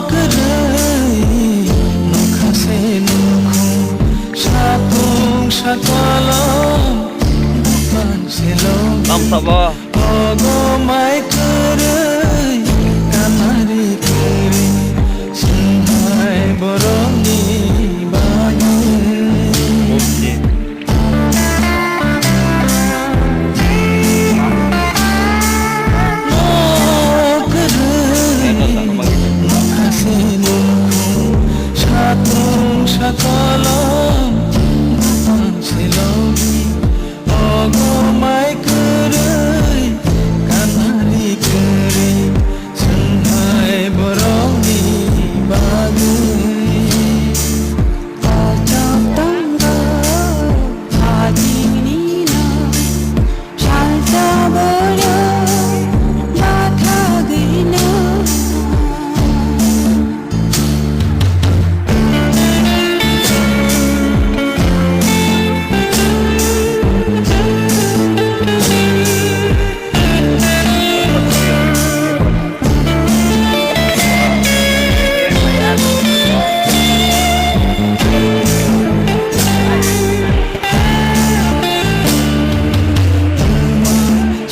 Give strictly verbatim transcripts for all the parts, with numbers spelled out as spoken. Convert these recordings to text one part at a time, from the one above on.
Kwrwi nokha se nukhung, sapung sakolom, buphang se lom. Tamo sabo. Ogo mai kwrwi, kanari kwrwi, swnghai borokni bagwi. Swnghai borokni bagwi kochok tongo, hajingnino salsa borok bathagwino.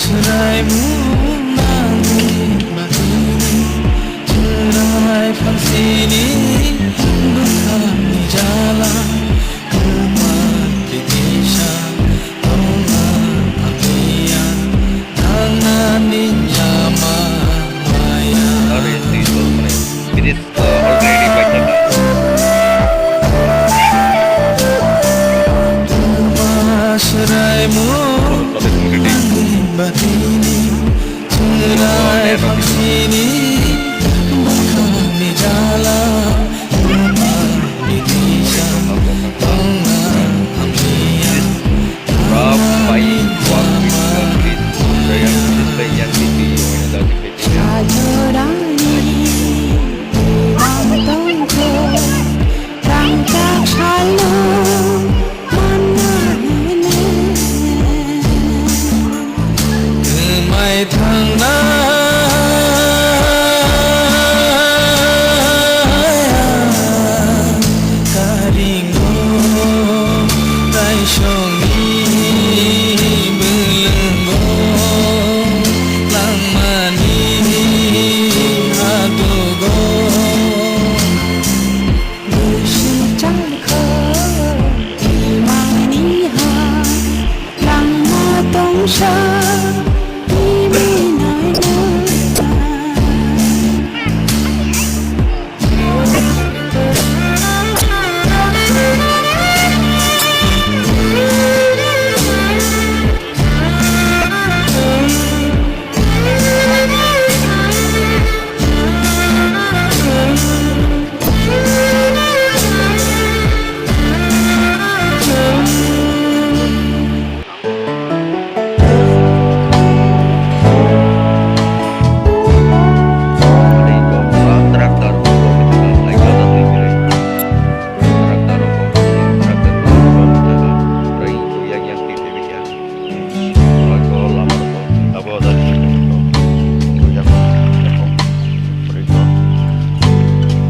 Swraimung nangni bagwino, chwrai phansini bwkhakni jala, kwma kisa tongma hamya, thangnani lama maya. Already paitaka. Swraimung nangni bagwini, chwrai phansini bwkhakni jala, kwma kisa tongma hamya. Rob by Juan Luis Rodríguez, Jaya Luis Reyes, T V, Buenos Aires. Sajorani ang tongkho, tangka salno manna hene. Kwmai thangna karingo taisongni bwlwngo langmani hatugo. Bwswk charkho imani ha langma tongsa imani naina.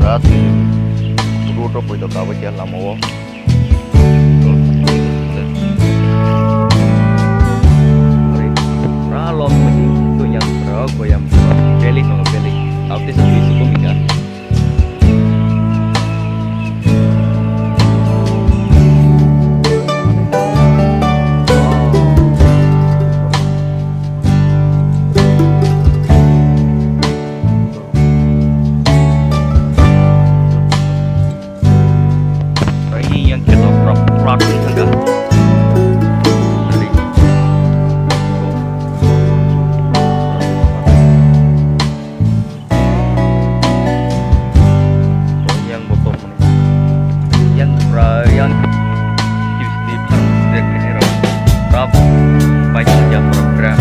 Rat road o poito kabaiya lama o. Pura lom mani tuya pura goyam pura valley no valley. Update sa twi si komika. Yang khe to pura pura twi thangkha. Yang bo tongmani. Yang pura yang Tuesday phan dek khe rok. Rap pai yang pura pura.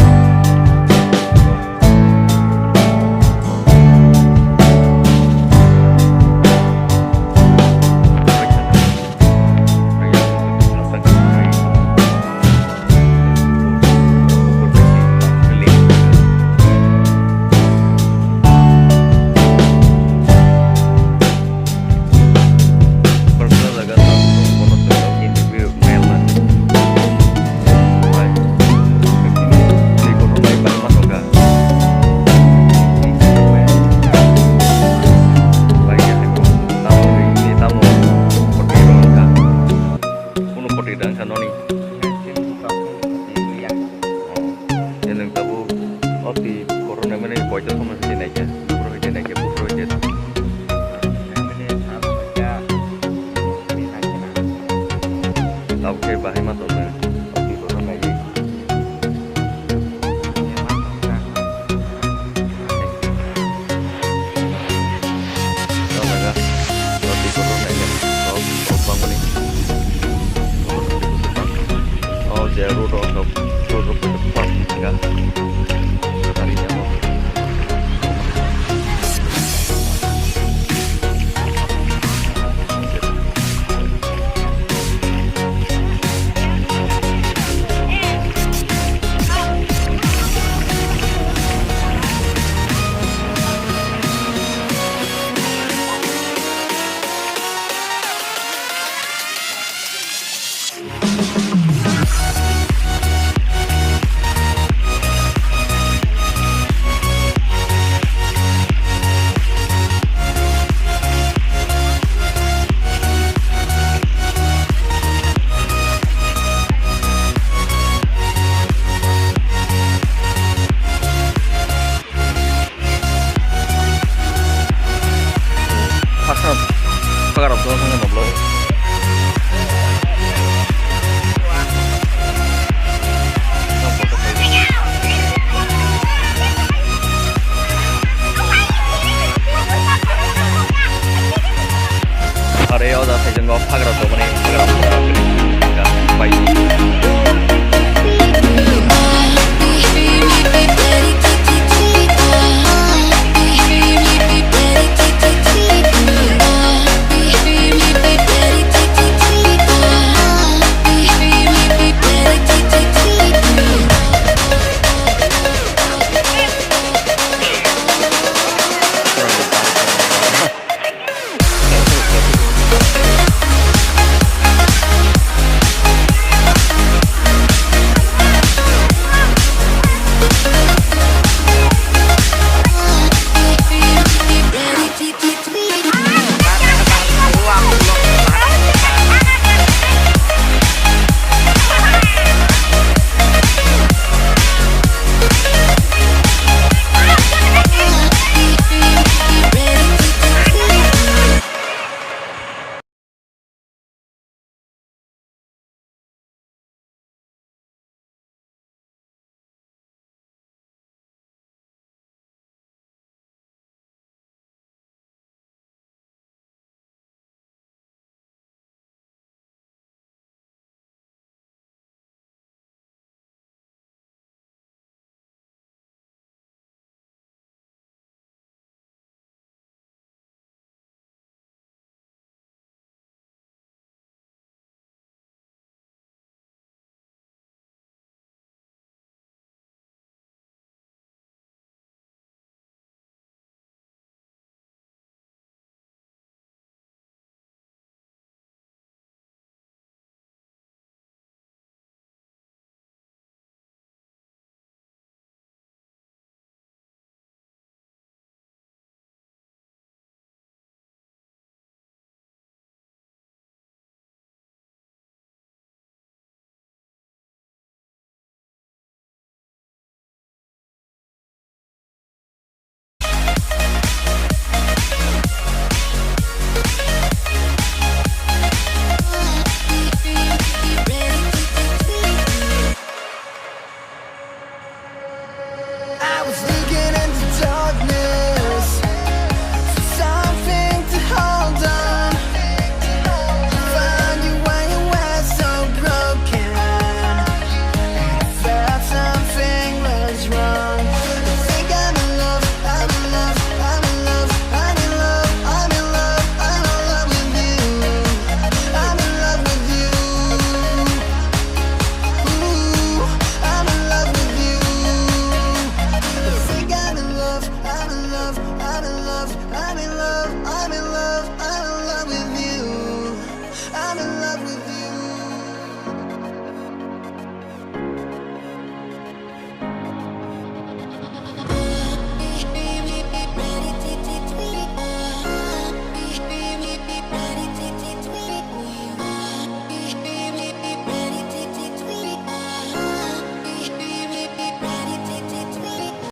Kunu koti dang sa noni. Yang tabuk oti corona mene boito somoi hiti naikhe, bufro hiti naikhe, bufro hiti. Tabuk khe bahai ma tongmani oti corona naikhe. Saksa pagarok dol thangkhe noklo. Are o jaga saichung o pagarok tongmani pagarok bai.